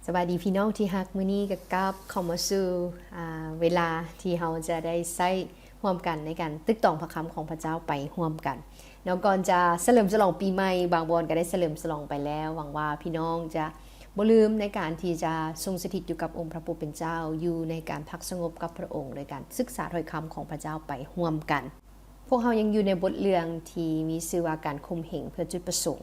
ສະບາຍດີພີ່ນ້ອງທີ່ຮັກ, ມື້ນີ້ກໍກັບເຂົ້າມາສູ່ ອາ ເວລາທີ່ເຮົາຈະໄດ້ໃຊ້ຮ່ວມກັນໃນການຕຶກຕອງພະຄຳຂອງພະເຈົ້າໄປຮ່ວມກັນເນາະ. ກ່ອນຈະສະເຫຼີມສະຫຼອງປີໃໝ່, ບາງບ່ອນກໍໄດ້ສະເຫຼີມສະຫຼອງໄປແລ້ວ. ຫວັງວ່າພີ່ນ້ອງຈະບໍ່ລືມໃນການທີ່ຈະຊົງສະຖິດຢູ່ກັບອົງພະຜູ້ເປັນເຈົ້າ, ຢູ່ໃນການພັກສະຫງົບກັບພະອົງ ໂດຍການສຶກສາຖ້ອຍຄຳຂອງພະເຈົ້າໄປຮ່ວມກັນ. ພວກເຮົາຍັງຢູ່ໃນບົດເລື່ອງທີ່ມີຊື່ວ່າ ການຂົ່ມເຫງເພື່ອຈຸດປະສົງ.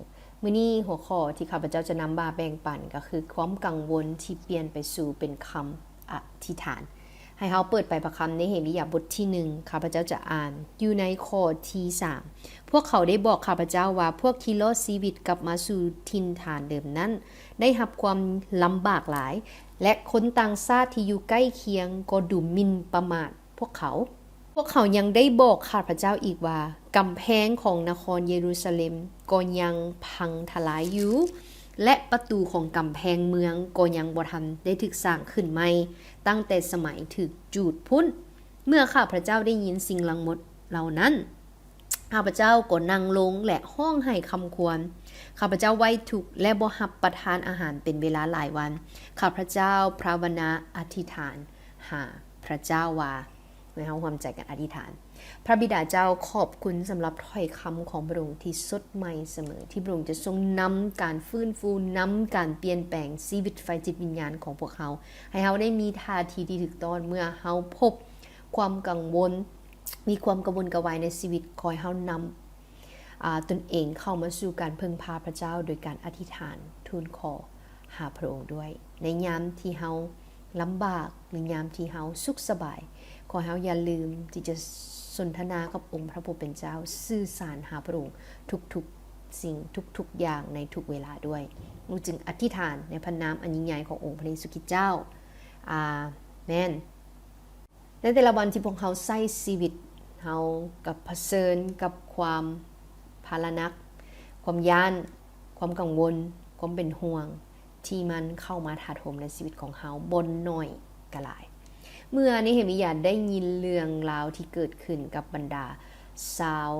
ມື້ນີ້ຫົວຂໍ້ທີ່ຂ້າພະເຈົ້າຈະນຳມາແບ່ງປັນກໍຄື ຄວາມກັງວົນທີ່ປ່ຽນໄປສູ່ເປັນຄຳອະທິຖານ. ໃຫ້ເຮົາເປີດໄປພະຄຳເນເຮມີຍາບົດທີໜຶ່ງ, ຂ້າພະເຈົ້າຈະອ່ານຢູ່ໃນຂໍ້ທີສາມ. ພວກເຂົາໄດ້ບອກຂ້າພະເຈົ້າວ່າ ພວກທີ່ລອດຊີວິດກັບມາສູ່ຖິ່ນຖານເດີມນັ້ນ ໄດ້ຮັບຄວາມລຳບາກຫຼາຍ ແລະ ຄົນຕ່າງຊາດທີ່ຢູ່ໃກ້ຄຽງກໍດູໝິ່ນປະໝາດພວກເຂົາ. ພວກເຂົາຍັງໄດ້ບອກຂ້າພະເຈົ້າອີກວ່າ ກຳແພງຂອງນະຄອນເຢຣູຊາເລັມກໍຍັງພັງທະລາຍຢູ່ ແລະ ປະຕູຂອງກຳແພງເມືອງກໍຍັງບໍ່ທັນໄດ້ຖືກສ້າງຂຶ້ນໃໝ່ ຕັ້ງແຕ່ສະໄໝຖືກຈູດພຸ້ນ. ເມື່ອຂ້າພະເຈົ້າໄດ້ຍິນສິ່ງທັງໝົດເຫຼົ່ານັ້ນ, ຂ້າພະເຈົ້າກໍນັ່ງລົງ ແລະ ຮ້ອງໄຫ້ຄຳຄວນ. ຂ້າພະເຈົ້າໄຫວ້ທຸກ ແລະ ບໍ່ຮັບປະທານອາຫານເປັນເວລາຫຼາຍວັນ. ຂ້າພະເຈົ້າພາວະນາອະທິຖານຫາພະເຈົ້າວ່າ, ໃຫ້ເຮົາຮ່ວມໃຈກັນອະທິຖານ. ພະບິດາເຈົ້າ, ຂອບຄຸນສຳລັບຖ້ອຍຄຳຂອງພະອົງທີ່ສົດໃໝ່ສະເໝີ, ທີ່ພະອົງຈະຊົງນຳການຟື້ນຟູ, ນຳການປ່ຽນແປງຊີວິດຝ່າຍຈິດວິນຍານຂອງພວກເຮົາ, ໃຫ້ເຮົາໄດ້ມີທ່າທີທີ່ຖືກຕ້ອງເມື່ອເຮົາພົບຄວາມກັງວົນ, ມີຄວາມກະວົນກະວາຍໃນຊີວິດ. ຂໍໃຫ້ເຮົານຳ ອາ ຕົນເອງເຂົ້າມາສູ່ການເພິ່ງພາພະເຈົ້າ ໂດຍການອະທິຖານທູນຂໍຫາພະອົງດ້ວຍ ໃນຍາມທີ່ເຮົາລຳບາກ ຫຼື ຍາມທີ່ເຮົາສຸກສະບາຍ. ຂໍໃຫ້ເຮົາຢ່າລືມທີ່ຈະສົນທະນາກັບອົງພະຜູ້ເປັນເຈົ້າ, ສື່ສານຫາພະອົງທຸກໆສິ່ງ, ທຸກໆຢ່າງ, ໃນທຸກເວລາດ້ວຍ. ເຮົາຈຶ່ງອະທິຖານໃນພະນາມອັນຍິ່ງໃຫຍ່ຂອງອົງພະເຢຊູຄຣິດເຈົ້າ. ອາເມນ. ໃນແຕ່ລະວັນທີ່ພວກເຮົາໃຊ້ຊີວິດ, ເຮົາກໍຜະເຊີນກັບຄວາມພາລະໜັກ, ຄວາມຢ້ານ, ຄວາມກັງວົນ, ຄວາມເປັນຫ່ວງ ທີ່ມັນເຂົ້າມາຖາຖົມໃນຊີວິດຂອງເຮົາ ບໍ່ໜ້ອຍກໍຫຼາຍ. ເມື່ອເນເຮມີຍາໄດ້ຍິນເລື່ອງລາວທີ່ເກີດຂຶ້ນກັບບັນດາຊາວ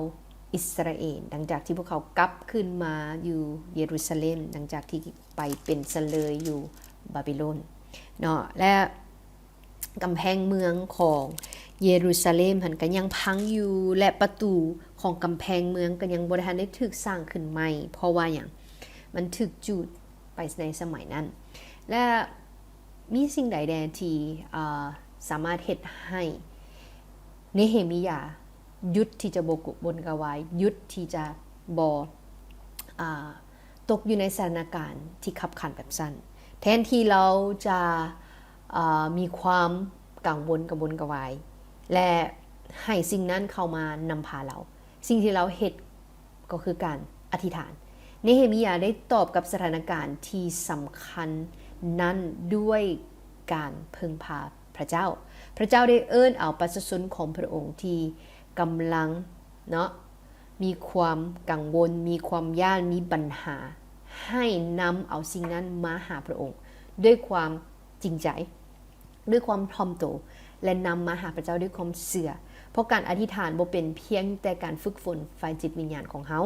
ອິດສະຣາເອນ ຫຼັງຈາກທີ່ພວກເຂົາກັບຄືນມາຢູ່ເຢຣູຊາເລັມ, ຫຼັງຈາກທີ່ໄປເປັນຊະເລີຍຢູ່ບາບິໂລນເນາະ ແລະ ກຳແພງເມືອງຂອງເຢຣູຊາເລັມຫັ້ນກໍຍັງພັງຢູ່ ແລະ ປະຕູຂອງກຳແພງເມືອງກໍຍັງບໍ່ໄດ້ທັນໄດ້ຖືກສ້າງຂຶ້ນໃໝ່. ເພາະວ່າຫຍັງ? ມັນຖືກຈູດໄປໃນສະໄໝນັ້ນ. ແລະ ມີສິ່ງໃດແດ່ທີ່ ເອີ ສາມາດເຮັດໃຫ້ເນເຮມີຍາຢຸດທີ່ຈະບໍ່ກະວົນກະວາຍ, ຢຸດທີ່ຈະບໍ່ ອາ ຕົກຢູ່ໃນສະຖານະການທີ່ຄັບຂັນແບບຊັ້ນ. ແທນທີ່ລາວຈະ ເອີ ມີຄວາມກັງວົນກະວົນກະວາຍ ແລະ ໃຫ້ສິ່ງນັ້ນເຂົ້າມານຳພາລາວ, ສິ່ງທີ່ລາວເຮັດກໍຄືການອະທິຖານ. ເນເຮມີຍາໄດ້ຕອບກັບສະຖານະການທີ່ສຳຄັນນັ້ນດ້ວຍການເພິ່ງພາພະເຈົ້າ. ພະເຈົ້າໄດ້ເອີ້ນເອົາປະຊາຊົນຂອງພະອົງທີ່ກຳລັງ ເນາະ ມີຄວາມກັງວົນ, ມີຄວາມຢ້ານ, ມີບັນຫາ, ໃຫ້ນຳເອົາສິ່ງນັ້ນມາຫາພະອົງດ້ວຍຄວາມຈິງໃຈ, ດ້ວຍຄວາມຖ່ອມໂຕ ແລະ ນຳມາຫາພະເຈົ້າດ້ວຍຄວາມເຊື່ອ. ເພາະການອະທິຖານບໍ່ເປັນພຽງແຕ່ການຝຶກຝົນຝ່າຍຈິດວິນຍານຂອງເຮົາ,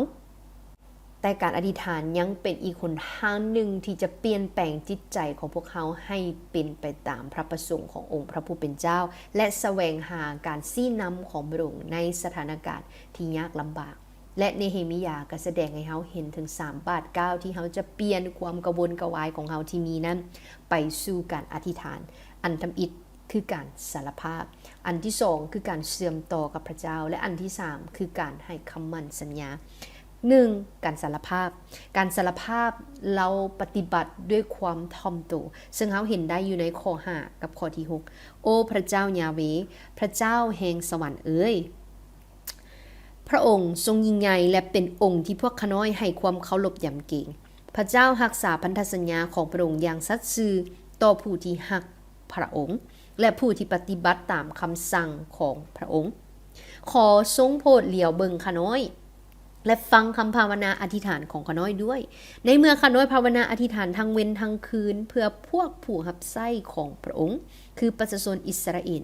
ແຕ່ການອະທິຖານຍັງເປັນອີກຫົນທາງໜຶ່ງທີ່ຈະປ່ຽນແປງຈິດໃຈຂອງພວກເຮົາໃຫ້ເປັນໄປຕາມພະປະສົງຂອງອົງພະຜູ້ເປັນເຈົ້າ ແລະ ສະແຫວງຫາການຊີ້ນຳຂອງພະອົງໃນສະຖານະການທີ່ຍາກລຳບາກ. ແລະ ເນເຮມີຍາກໍສະແດງໃຫ້ເຮົາເຫັນເຖິງສາມບາດກ້າວທີ່ເຮົາຈະປ່ຽນຄວາມກະວົນກະວາຍຂອງເຮົາທີ່ມີນັ້ນໄປສູ່ການອະທິຖານ. ອັນທຳອິດ ຄືການສາລະພາບ, ອັນທີສອງ ຄືການເຊື່ອມຕໍ່ກັບພະເຈົ້າ ແລະ ອັນທີສາມ ຄືການໃຫ້ຄຳໝັ້ນສັນຍາ. ໜຶ່ງ ການສາລະພາບ. ການສາລະພາບ ລາວປະຕິບັດດ້ວຍຄວາມຖ່ອມໂຕ, ເຊິ່ງເຮົາເຫັນໄດ້ຢູ່ໃນຂໍ້ຫ້າກັບຂໍ້ທີຫົກ. ໂອ ພະເຈົ້າຢາເວ, ພະເຈົ້າແຫ່ງສະຫວັນເອີຍ, ພະອົງຊົງຍິ່ງໃຫຍ່ ແລະ ເປັນອົງທີ່ພວກຂ້ານ້ອຍໃຫ້ຄວາມເຄົາລົບຢຳເກງ. ພະເຈົ້າຮັກສາພັນທະສັນຍາຂອງພະອົງຢ່າງສັດຊື່ຕໍ່ຜູ້ທີ່ຮັກພະອົງ ແລະ ຜູ້ທີ່ປະຕິບັດຕາມຄຳສັ່ງຂອງພະອົງ. ຂໍຊົງໂຜດຫຼຽວເບິ່ງຂ້ານ້ອຍ ແລະ ຟັງຄຳພາວະນາອະທິຖານຂອງຂ້ານ້ອຍດ້ວຍ. ໃນເມື່ອຂ້ານ້ອຍພາວະນາອະທິຖານທັງເວັນທັງຄືນເພື່ອພວກຜູ້ຮັບໃຊ້ຂອງພະອົງ, ຄືປະຊາຊົນອິດສະຣາເອນ,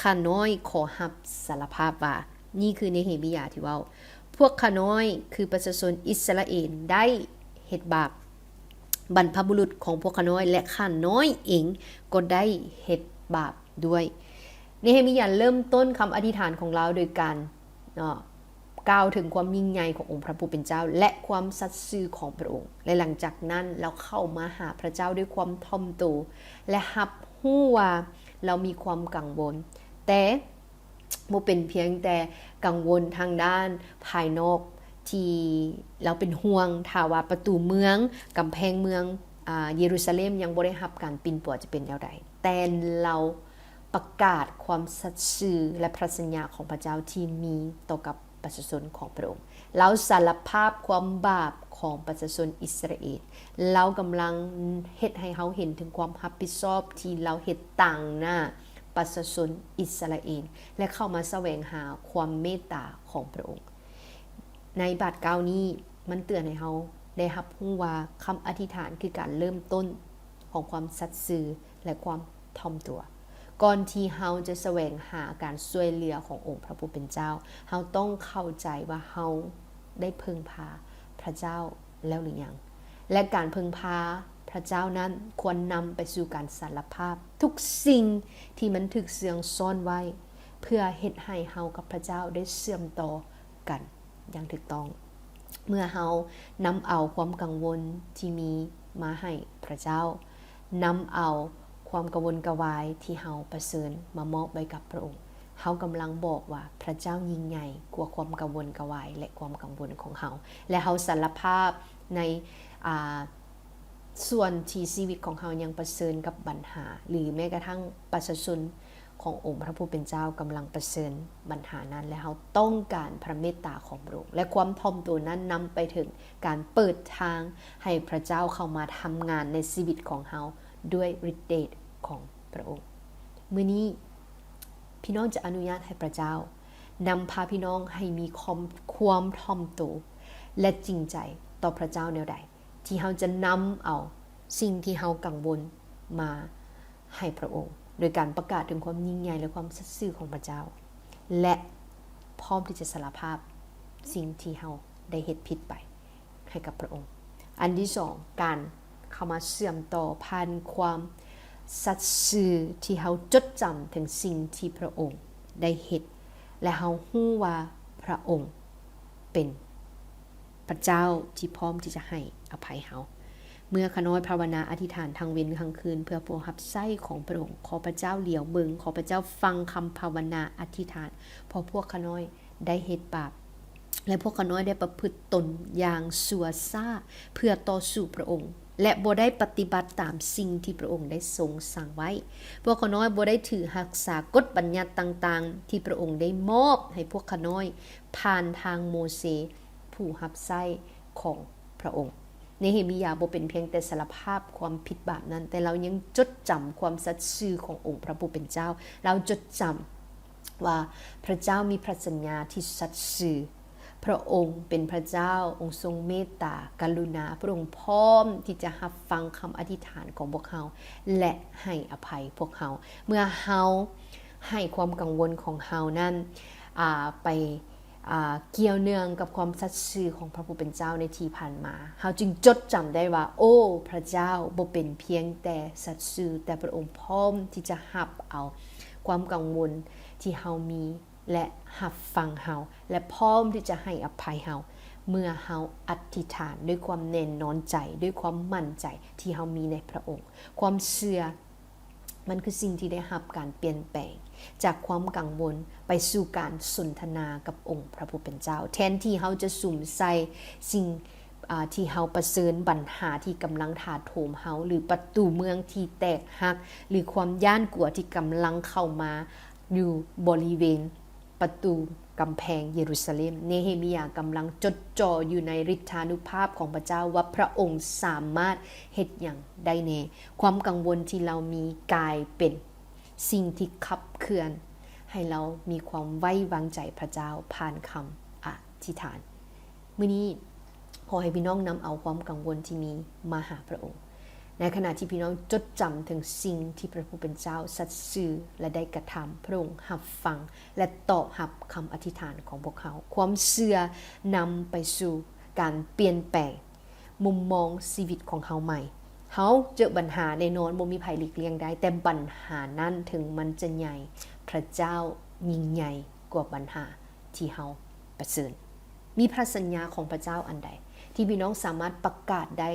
ຂ້ານ້ອຍຂໍຮັບສາລະພາບວ່າ, ນີ້ຄືເນເຮມີຍາທີ່ເວົ້າ, ພວກຂ້ານ້ອຍ ຄືປະຊາຊົນອິດສະຣາເອນ ໄດ້ເຮັດບາບ. ບັນພະບຸລຸດຂອງພວກຂ້ານ້ອຍ ແລະ ຂ້ານ້ອຍເອງກໍໄດ້ເຮັດບາບດ້ວຍ. ເນເຮມີຍາເລີ່ມຕົ້ນຄຳອະທິຖານຂອງລາວໂດຍການ ເນາະ ກ່າວເຖິງຄວາມຍິ່ງໃຫຍ່ຂອງອົງພະຜູ້ເປັນເຈົ້າ ແລະ ຄວາມສັດຊື່ຂອງພະອົງ ແລະ ຫຼັງຈາກນັ້ນລາວເຂົ້າມາຫາພະເຈົ້າດ້ວຍຄວາມຖ່ອມໂຕ ແລະ ຮັບຮູ້ວ່າລາວມີຄວາມກັງວົນ, ແຕ່ບໍ່ເປັນພຽງແຕ່ກັງວົນທາງດ້ານພາຍນອກທີ່ລາວເປັນຫ່ວງ, ຖ້າວ່າປະຕູເມືອງ, ກຳແພງເມືອງ ອາ ເຢຣູຊາເລັມຍັງບໍ່ໄດ້ຮັບການປິ່ນປົວຈະເປັນແນວໃດ, ແຕ່ລາວ ປະກາດຄວາມສັດຊື່ ແລະ ພະສັນຍາຂອງພະເຈົ້າທີ່ມີຕໍ່ກັບປະຊາຊົນຂອງພະອົງ. ລາວສາລະພາບຄວາມບາບຂອງປະຊາຊົນອິດສະຣາເອນ. ລາວກຳລັງເຮັດໃຫ້ເຮົາເຫັນເຖິງຄວາມຮັບຜິດຊອບທີ່ລາວເຮັດຕາງໜ້າປະຊາຊົນອິດສະຣາເອນ ແລະ ເຂົ້າມາສະແຫວງຫາຄວາມເມດຕາຂອງພະອົງ. ໃນບາດກ້າວນີ້ ມັນເຕືອນໃຫ້ເຮົາໄດ້ຮັບຮູ້ວ່າຄຳອະທິຖານຄືການເລີ່ມຕົ້ນຂອງຄວາມສັດຊື່ ແລະ ຄວາມຖ່ອມຕົວ. ກ່ອນທີ່ເຮົາຈະສະແຫວງຫາການຊ່ວຍເຫຼືອຂອງອົງພະຜູ້ເປັນເຈົ້າ, ເຮົາຕ້ອງເຂົ້າໃຈວ່າເຮົາໄດ້ເພິ່ງພາພະເຈົ້າແລ້ວຫຼືຍັງ ແລະ ການເພິ່ງພາພະເຈົ້ານັ້ນຄວນນຳໄປສູ່ການສາລະພາບທຸກສິ່ງທີ່ມັນຖືກເຊື່ອງຊ້ອນໄວ້ ເພື່ອເຮັດໃຫ້ເຮົາກັບພະເຈົ້າໄດ້ເຊື່ອມຕໍ່ກັນຢ່າງຖືກຕ້ອງ. ເມື່ອເຮົານຳເອົາຄວາມກັງວົນທີ່ມີມາໃຫ້ພະເຈົ້າ, ນຳເອົາຄວາມກະວົນກະວາຍທີ່ເຮົາປະເຊີນມາມອບໄວ້ກັບພະອົງ, ເຮົາກຳລັງບອກວ່າພະເຈົ້າຍິ່ງໃຫຍ່ກວ່າຄວາມກະວົນກະວາຍ ແລະ ຄວາມກັງວົນຂອງເຮົາ ແລະ ເຮົາສາລະພາບໃນ ອາ ສ່ວນທີ່ຊີວິດຂອງເຮົາຍັງປະເຊີນກັບບັນຫາ ຫຼື ແມ້ກະທັ່ງປະຊາຊົນຂອງອົງພະຜູ້ເປັນເຈົ້າກຳລັງປະເຊີນບັນຫານັ້ນ ແລະ ເຮົາຕ້ອງການພະເມດຕາຂອງພະອົງ ແລະ ຄວາມຖ່ອມຕົວນັ້ນນຳໄປເຖິງການເປີດທາງໃຫ້ພະເຈົ້າເຂົ້າມາທຳງານໃນຊີວິດຂອງເຮົາດ້ວຍລິດເດດຂອງພະອົງ. ມື້ນີ້ ພີ່ນ້ອງຈະອະນຸຍາດໃຫ້ພະເຈົ້ານຳພາພີ່ນ້ອງໃຫ້ມີຄວາມ ຄວາມຖ່ອມໂຕ ແລະ ຈິງໃຈຕໍ່ພະເຈົ້າແນວໃດ? ທີ່ເຮົາຈະນຳເອົາສິ່ງທີ່ເຮົາກັງວົນມາໃຫ້ພະອົງ ໂດຍການປະກາດເຖິງຄວາມຍິ່ງໃຫຍ່ ແລະ ຄວາມສັດຊື່ຂອງພະເຈົ້າ ແລະ ພ້ອມທີ່ຈະສາລະພາບສິ່ງທີ່ເຮົາໄດ້ເຮັດຜິດໄປໃຫ້ກັບພະອົງ. ອັນທີສອງ, ການເຂົ້າມາເຊື່ອມຕໍ່ຜ່ານຄວາມສັດຊື່ທີ່ເຮົາຈົດຈຳເຖິງສິ່ງທີ່ພະອົງໄດ້ເຮັດ ແລະ ເຮົາຮູ້ວ່າພະອົງເປັນ ພະເຈົ້າທີ່ພ້ອມທີ່ຈະໃຫ້ອະໄພເຮົາ. ເມື່ອຂ້ານ້ອຍພາວະນາອະທິຖານທັງເວັນທັງຄືນເພື່ອພວກຮັບໃຊ້ຂອງພະອົງ, ຂໍພະເຈົ້າຫຼຽວເບິ່ງ, ຂໍພະເຈົ້າຟັງຄຳພາວະນາອະທິຖານ, ເພາະພວກຂ້ານ້ອຍໄດ້ເຮັດບາບ ແລະ ພວກຂ້ານ້ອຍໄດ້ປະພຶດຕົນຢ່າງຊົ່ວຊ້າເພື່ອຕໍ່ສູ້ພະອົງ ແລະ ບໍ່ໄດ້ປະຕິບັດຕາມສິ່ງທີ່ພະອົງໄດ້ຊົງສັ່ງໄວ້. ພວກຂ້ານ້ອຍບໍ່ໄດ້ຖືຮັກສາກົດບັນຍັດຕ່າງໆ ທີ່ພະອົງໄດ້ມອບໃຫ້ພວກຂ້ານ້ອຍ ຜ່ານທາງໂມເຊ ຜູ້ຮັບໃຊ້ຂອງພະອົງ. ເນເຮມີຍາບໍ່ເປັນພຽງແຕ່ສາລະພາບຄວາມຜິດບາບນັ້ນ, ແຕ່ລາວຍັງຈົດຈຳຄວາມສັດຊື່ຂອງອົງພະຜູ້ເປັນເຈົ້າ. ລາວຈົດຈຳວ່າພະເຈົ້າມີພະສັນຍາທີ່ສັດຊື່. ພະອົງເປັນພະເຈົ້າ, ອົງຊົງເມດຕາ, ກະລຸນາ, ພະອົງພ້ອມທີ່ຈະຮັບຟັງຄຳອະທິຖານຂອງພວກເຮົາ ແລະ ໃຫ້ອະໄພພວກເຮົາ. ເມື່ອເຮົາໃຫ້ຄວາມກັງວົນຂອງເຮົານັ້ນ ອາ ໄປ ອາ ກ່ຽວເນື່ອງກັບຄວາມສັດຊື່ຂອງພະຜູ້ເປັນເຈົ້າໃນທີ່ຜ່ານມາ, ເຮົາຈຶ່ງຈົດຈຳໄດ້ວ່າ, ໂອ້ ພະເຈົ້າບໍ່ເປັນພຽງແຕ່ສັດຊື່, ແຕ່ພະອົງພ້ອມທີ່ຈະຮັບເອົາຄວາມກັງວົນທີ່ເຮົາມີ ແລະ ຮັບຟັງເຮົາ ແລະ ພ້ອມທີ່ຈະໃຫ້ອະໄພເຮົາ ເມື່ອເຮົາອະທິຖານດ້ວຍຄວາມແນ່ນອນໃຈ, ດ້ວຍຄວາມໝັ້ນໃຈທີ່ເຮົາມີໃນພະອົງ. ຄວາມເຊື່ອ ມັນຄືສິ່ງທີ່ໄດ້ຮັບການປ່ຽນແປງຈາກຄວາມກັງວົນໄປສູ່ການສົນທະນາກັບອົງພະຜູ້ເປັນເຈົ້າ. ແທນທີ່ເຮົາຈະສຸມໃສ່ສິ່ງ ອາ ທີ່ເຮົາປະເຊີນ, ບັນຫາທີ່ກຳລັງຖາໂຖມເຮົາ ຫຼື ປະຕູເມືອງທີ່ແຕກຫັກ ຫຼື ຄວາມຢ້ານກົວທີ່ກຳລັງເຂົ້າມາຢູ່ບໍລິເວນປະຕູ ກຳແພງເຢຣູຊາເລັມ. ເນເຮມີຍາກຳລັງຈົດຈ່ອຢູ່ໃນລິດທານຸພາບຂອງພະເຈົ້າ ວ່າພະອົງສາມາດເຮັດຫຍັງໄດ້ແນ່. ຄວາມກັງວົນທີ່ລາວມີກາຍເປັນສິ່ງທີ່ຂັບເຄື່ອນໃຫ້ລາວມີຄວາມໄວ້ວາງໃຈພະເຈົ້າຜ່ານຄຳອະທິຖານ. ມື້ນີ້ ຂໍໃຫ້ພີ່ນ້ອງນຳເອົາຄວາມກັງວົນທີ່ມີມາຫາພະອົງ. ໃນຂະນະທີ່ພີ່ນ້ອງຈົດຈຳເຖິງສິ່ງທີ່ພະຜູ້ເປັນເຈົ້າສັດຊື່ ແລະ ໄດ້ກະທຳ, ພະອົງຮັບຟັງ ແລະ ຕອບຮັບຄຳອະທິຖານຂອງພວກເຮົາ. ຄວາມເຊື່ອນຳໄປສູ່ການປ່ຽນແປງ. ມຸມມອງຊີວິດຂອງເຮົາໃໝ່. ເຮົາເຈີບັນຫາແນ່ນອນ, ບໍ່ມີໃຜຫຼີກລ່ຽງໄດ້, ແຕ່ບັນຫານັ້ນເຖິງມັນຈະໃຫຍ່, ພະເຈົ້າຍິ່ງໃຫຍ່ກວ່າບັນຫາທີ່ເຮົາປະເຊີນ. ມີພະສັນຍາຂອງພະເຈົ້າອັນໃດ ທີ່ພີ່ນ້ອງສາມາດປະກາດໄດ້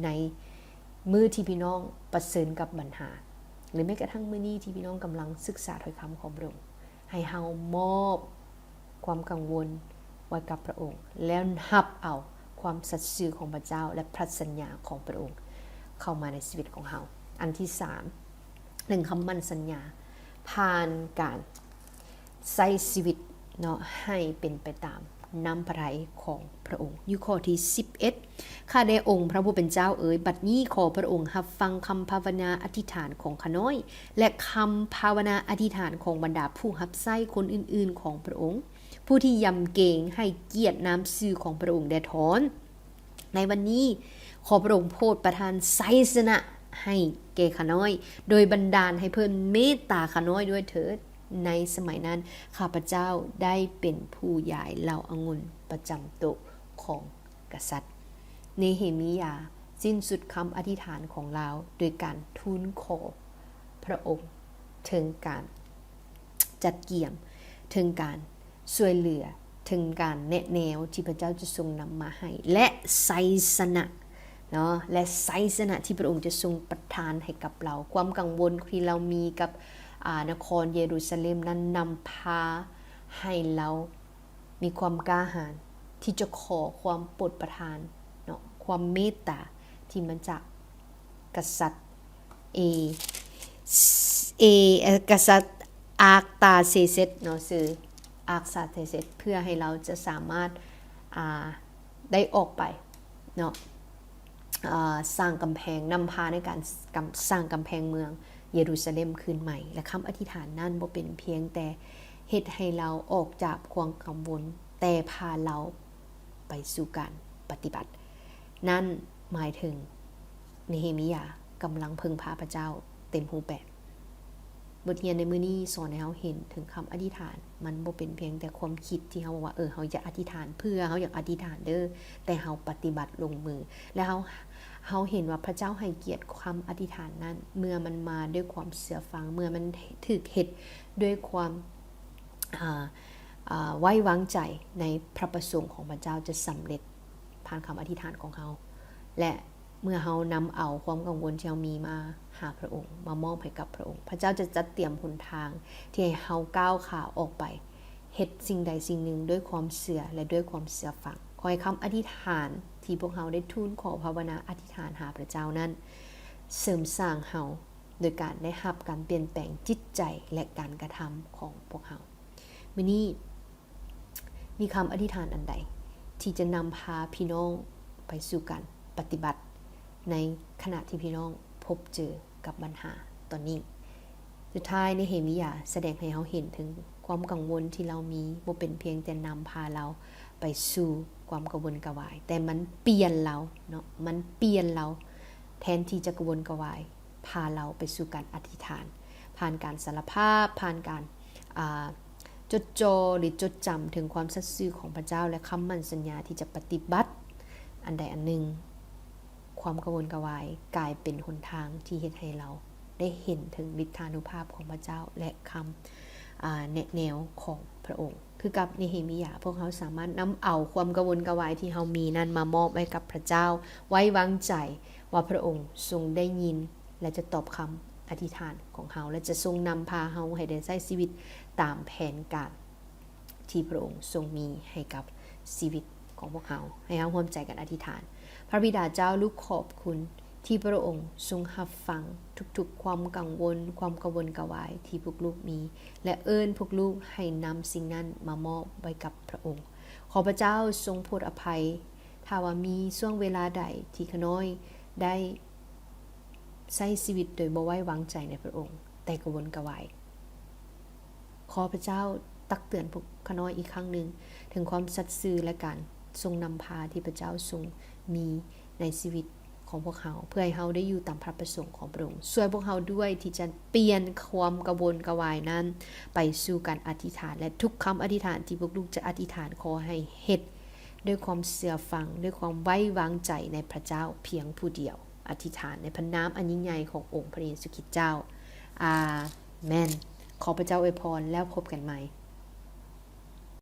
ໃນມື້ທີ່ພີ່ນ້ອງປະເຊີນກັບບັນຫາ ຫຼືແມ້ກະທັ່ງມື້ນີ້ທີ່ພີ່ນ້ອງກຳລັງສຶກສາຖ້ອຍຄຳຂອງພະອົງ? ໃຫ້ເຮົາມອບຄວາມກັງວົນໄວ້ກັບພະອົງ ແລ້ວຮັບເອົາຄວາມສັດຊື່ຂອງພະເຈົ້າ ແລະ ພະສັນຍາຂອງພະອົງເຂົ້າມາໃນຊີວິດຂອງເຮົາ. ອັນທີສາມ, ໜຶ່ງຄຳໝັ້ນສັນຍາ ຜ່ານການໃຊ້ຊີວິດເນາະ ໃຫ້ເປັນໄປຕາມນ້ຳພະໄທຂອງພະອົງ. ຢູ່ຂໍ້ທີສິບເອັດ, ຂ້າແດ່ອົງພະຜູ້ເປັນເຈົ້າເອີຍ, ບັດນີ້ຂໍພະອົງຮັບຟັງຄຳພາວະນາອະທິຖານຂອງຂ້ານ້ອຍ ແລະ ຄຳພາວະນາອະທິຖານຂອງບັນດາຜູ້ຮັບໃຊ້ຄົນອື່ນໆຂອງພະອົງ, ຜູ້ທີ່ຢຳເກງໃຫ້ກຽດນາມຊື່ຂອງພະອົງແດ່ທອນ. ໃນວັນນີ້ ຂໍພະອົງໂປດປະທານໄຊຊະນະໃຫ້ແກ່ຂ້ານ້ອຍ, ໂດຍບັນດານໃຫ້ເພິ່ນເມດຕາຂ້ານ້ອຍດ້ວຍເຖີດ. ໃນສະໄໝນັ້ນ ຂ້າພະເຈົ້າໄດ້ເປັນຜູ້ຢາຍເຫຼົ້າອະງຸ່ນປະຈຳໂຕະຂອງກະສັດ. ເນເຮມີຢາສິ້ນສຸດຄຳອະທິຖານຂອງລາວ ໂດຍການທູນຂໍພະອົງເຖິງການຈັດກຽມ, ເຖິງການຊ່ວຍເຫຼືອ, ເຖິງການແນະແນວທີ່ພະເຈົ້າຈະຊົງນຳມາໃຫ້ ແລະ ໄຊຊະນະເນາະ ແລະ ໄຊຊະນະທີ່ພະອົງຈະຊົງປະທານໃຫ້ກັບລາວ. ຄວາມກັງວົນທີ່ລາວມີກັບ ອາ ນະຄອນເຢຣູຊາເລັມນັ້ນ ນຳພາໃຫ້ລາວ ມີຄວາມກ້າຫານທີ່ຈະຂໍຄວາມໂປດປະທານເນາະ, ຄວາມເມດຕາທີ່ມາຈາກກະສັດເອ ເອ ເອີ ກະສັດອາກຕາເຊເຊັດເນາະ, ຊື່ອາກຕາເຊເຊັດ ເພື່ອໃຫ້ລາວຈະສາມາດ ອາ ໄດ້ອອກໄປເນາະ ເອີ ສ້າງກຳແພງ, ນຳພາໃນການ ກຳ ສ້າງກຳແພງເມືອງເຢຣູຊາເລັມຄືນໃໝ່. ແລະ ຄຳອະທິຖານນັ້ນບໍ່ເປັນພຽງແຕ່ເຮັດໃຫ້ລາວອອກຈາກຄວາມກັງວົນ, ແຕ່ພາລາວໄປສູ່ການປະຕິບັດ. ນັ້ນໝາຍເຖິງເນເຮມີຢາກຳລັງເພິ່ງພາພະເຈົ້າເຕັມຮູບແບບ. ບົດຮຽນໃນມື້ນີ້ສອນໃຫ້ເຮົາເຫັນເຖິງຄຳອະທິຖານ, ມັນບໍ່ເປັນພຽງແຕ່ຄວາມຄິດທີ່ເຮົາບອກວ່າ ເອີ ເຮົາຢາກອະທິຖານ ເພື່ອເຮົາຢາກອະທິຖານເດີ້, ແຕ່ເຮົາປະຕິບັດລົງມື ແລະ ເຮົາ ເຮົາເຫັນວ່າພະເຈົ້າໃຫ້ກຽດຄຳອະທິຖານນັ້ນ ເມື່ອມັນມາດ້ວຍຄວາມເຊື່ອຟັງ, ເມື່ອມັນຖືກເຮັດດ້ວຍຄວາມ ອາ ອາ ໄວ້ວາງໃຈໃນພະປະສົງຂອງພະເຈົ້າຈະສຳເລັດຜ່ານຄຳອະທິຖານຂອງເຮົາ ແລະ ເມື່ອເຮົານຳເອົາຄວາມກັງວົນທີ່ເຮົາມີມາຫາພະອົງ, ມາມອບໃຫ້ກັບພະອົງ, ພະເຈົ້າຈະຈັດຕຽມຫົນທາງທີ່ໃຫ້ເຮົາກ້າວຂາອອກໄປເຮັດສິ່ງໃດສິ່ງໜຶ່ງດ້ວຍຄວາມເຊື່ອ ແລະ ດ້ວຍຄວາມເຊື່ອຟັງ. ຂໍໃຫ້ຄຳອະທິຖານທີ່ພວກເຮົາໄດ້ທູນຂໍພາວະນາອະທິຖານຫາພະເຈົ້ານັ້ນ ເສີມສ້າງເຮົາໂດຍການໄດ້ຮັບການປ່ຽນແປງຈິດໃຈ ແລະ ການກະທຳຂອງພວກເຮົາ. ມື້ນີ້ ມີຄຳອະທິຖານອັນໃດ ທີ່ຈະນຳພາພີ່ນ້ອງໄປສູ່ການປະຕິບັດ ໃນຂະນະທີ່ພີ່ນ້ອງພົບເຈີກັບບັນຫາຕອນນີ້? ສຸດທ້າຍ ເນເຮມີຢາສະແດງໃຫ້ເຮົາເຫັນເຖິງຄວາມກັງວົນທີ່ລາວມີ ບໍ່ເປັນພຽງແຕ່ນຳພາລາວໄປສູ່ຄວາມກະວົນກະວາຍ, ແຕ່ມັນປ່ຽນລາວເນາະ, ມັນປ່ຽນລາວ ແທນທີ່ຈະກະວົນກະວາຍ ພາລາວໄປສູ່ການອະທິຖານ ຜ່ານການສາລະພາບ, ຜ່ານການ ອາ ຈົດຈ່ອ ຫຼື ຈົດຈຳເຖິງຄວາມສັດຊື່ຂອງພະເຈົ້າ ແລະ ຄຳໝັ້ນສັນຍາທີ່ຈະປະຕິບັດອັນໃດອັນໜຶ່ງ. ຄວາມກະວົນກະວາຍກາຍເປັນຫົນທາງທີ່ເຮັດໃຫ້ລາວໄດ້ເຫັນເຖິງລິດທານຸພາບຂອງພະເຈົ້າ ແລະ ຄຳ ອາ ແນະແນວຂອງພະອົງ. ຄືກັບເນເຮມີຢາ, ພວກເຮົາສາມາດນຳເອົາຄວາມກະວົນກະວາຍທີ່ເຮົາມີນັ້ນມາມອບໄວ້ກັບພະເຈົ້າ, ໄວ້ວາງໃຈວ່າພະອົງຊົງໄດ້ຍິນ ແລະ ຈະຕອບຄຳອະທິຖານຂອງເຮົາ ແລະ ຈະຊົງນຳພາເຮົາໃຫ້ໄດ້ໃຊ້ຊີວິດຕາມແຜນການທີ່ພະອົງຊົງມີໃຫ້ກັບຊີວິດຂອງພວກເຮົາ. ໃຫ້ເຮົາຮ່ວມໃຈກັນອະທິຖານ. ພະບິດາເຈົ້າ, ລູກຂອບຄຸນ ທີ່ພະອົງຊົງຮັບຟັງທຸກໆຄວາມກັງວົນ, ຄວາມກະວົນກະວາຍທີ່ພວກລູກມີ ແລະ ເອີ້ນພວກລູກໃຫ້ນຳສິ່ງນັ້ນມາມອບໄວ້ກັບພະອົງ. ຂໍພະເຈົ້າຊົງໂຜດອະໄພ ຖ້າວ່າມີຊ່ວງເວລາໃດທີ່ຂ້ານ້ອຍໄດ້ໃຊ້ຊີວິດໂດຍບໍ່ໄວ້ວາງໃຈໃນພະອົງ, ແຕ່ກະວົນກະວາຍ. ຂໍພະເຈົ້າຕັກເຕືອນພວກຂ້ານ້ອຍອີກຄັ້ງໜຶ່ງ ເຖິງຄວາມສັດຊື່ ແລະ ການຊົງນຳພາທີ່ພະເຈົ້າຊົງມີໃນຊີວິດຂອງພວກເຮົາ, ເພື່ອໃຫ້ເຮົາໄດ້ຢູ່ຕາມພະປະສົງຂອງພະອົງ. ຊ່ວຍພວກເຮົາດ້ວຍທີ່ຈະປ່ຽນຄວາມກະວົນກະວາຍນັ້ນໄປສູ່ການອະທິຖານ, ແລະ ທຸກຄຳອະທິຖານທີ່ພວກລູກຈະອະທິຖານ, ຂໍໃຫ້ເຮັດ ດ້ວຍຄວາມເຊື່ອຟັງ, ດ້ວຍຄວາມໄວ້ວາງໃຈໃນພະເຈົ້າພຽງຜູ້ດຽວ. ອະທິຖານໃນພະນາມອັນຍິ່ງໃຫຍ່ຂອງອົງພະເຢຊູຄຣິດເຈົ້າ. ອາເມນ. ຂໍພະເຈົ້າອວຍພອນ, ແລ້ວພົບກັນໃໝ່.